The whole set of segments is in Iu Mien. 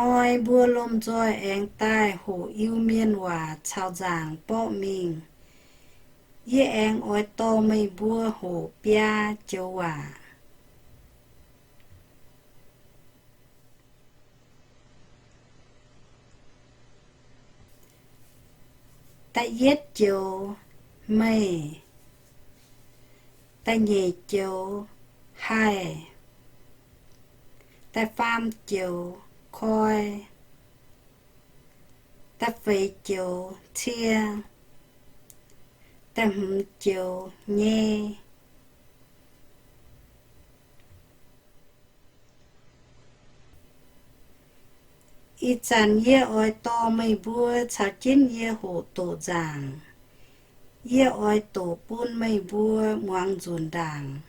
Hnoi mbuo lomh nzoih aengx daaih hoqc Iu-Mienh waac caux nzaangc borqv mingh. Yie aengx oix dorh meih mbuo hoqc biaa joux waac. Da'yietv joux, meih. Da'nyeic joux, haih. Da'faam joux, koi. Da'feix joux, cie. Da'hmz joux, nyei. Ih zanc yie oix dorh meih mbuo caux jienv yie hoqc doqc nzaangc. Yie oix doqc bun meih mbuo muangx nzunc ndaangc.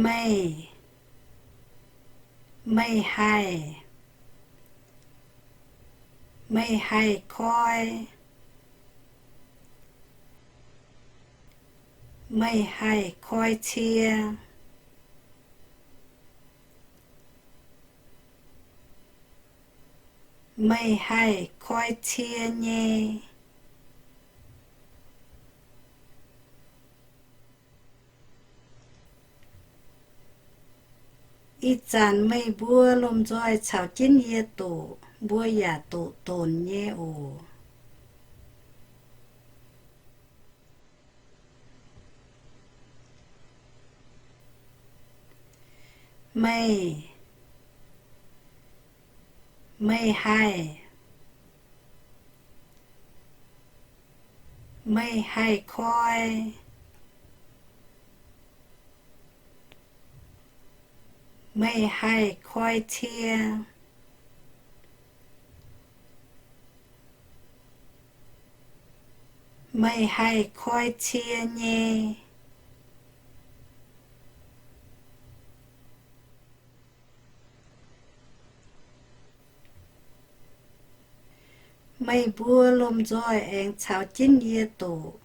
Meih, meih haih, meih haih koi, meih haih koi cie, meih haih koi cie nyei. Ih zanc meih mbuo lomh nzoih caux jienv yie doqc, mbuo yaac doqc donc nyei oc. Meih, meih haih, meih haih koi, meih haih koi cie, meih haih koi cie nyei. Meih mbuo lomh nzoih aengx caux jienv yie doqc,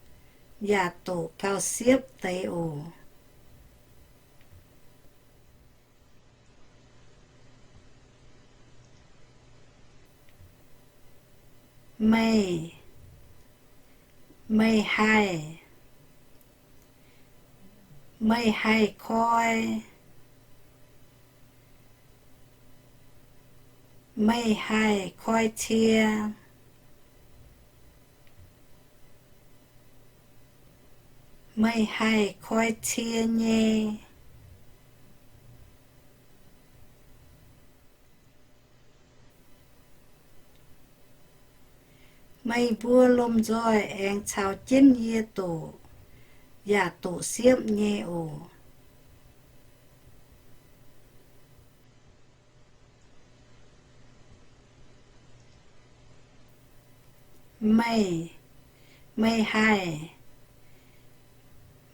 yaac doqc gauh siepv deix oc. Meih, meih haih, meih haih koi, meih haih koi cie, meih haih koi cie nyei. Meih mbuo lomh nzoih aengx caux jienv yie doqc, yaac doqc siepv nyei oc. Meih, meih haih,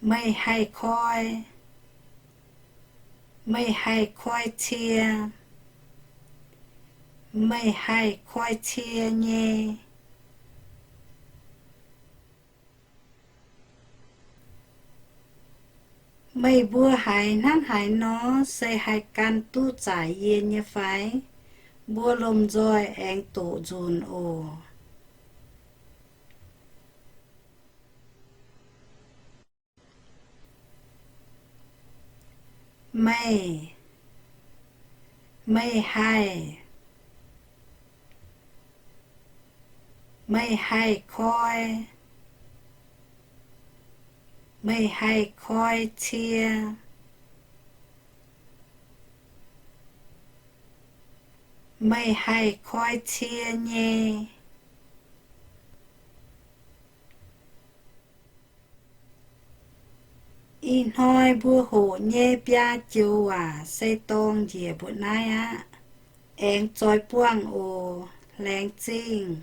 meih haih koi, meih haih koi cie, meih haih koi cie nyei. Meih mbuo haiz hnangv haaix nor, se haih gan duqv zaaic yie nyei fai? Mbuo lomh nzoih aengx doqc nzunc oc. Meih, meih haih, meih haih koi, meih haih koi cie, meih haih koi cie nyei. Ih hnoi mbuo hoqc nyei biaa joux waac se dorng njiec mbuo naaiv aqv. Aengx zoix buangh oc. Laengz zingh.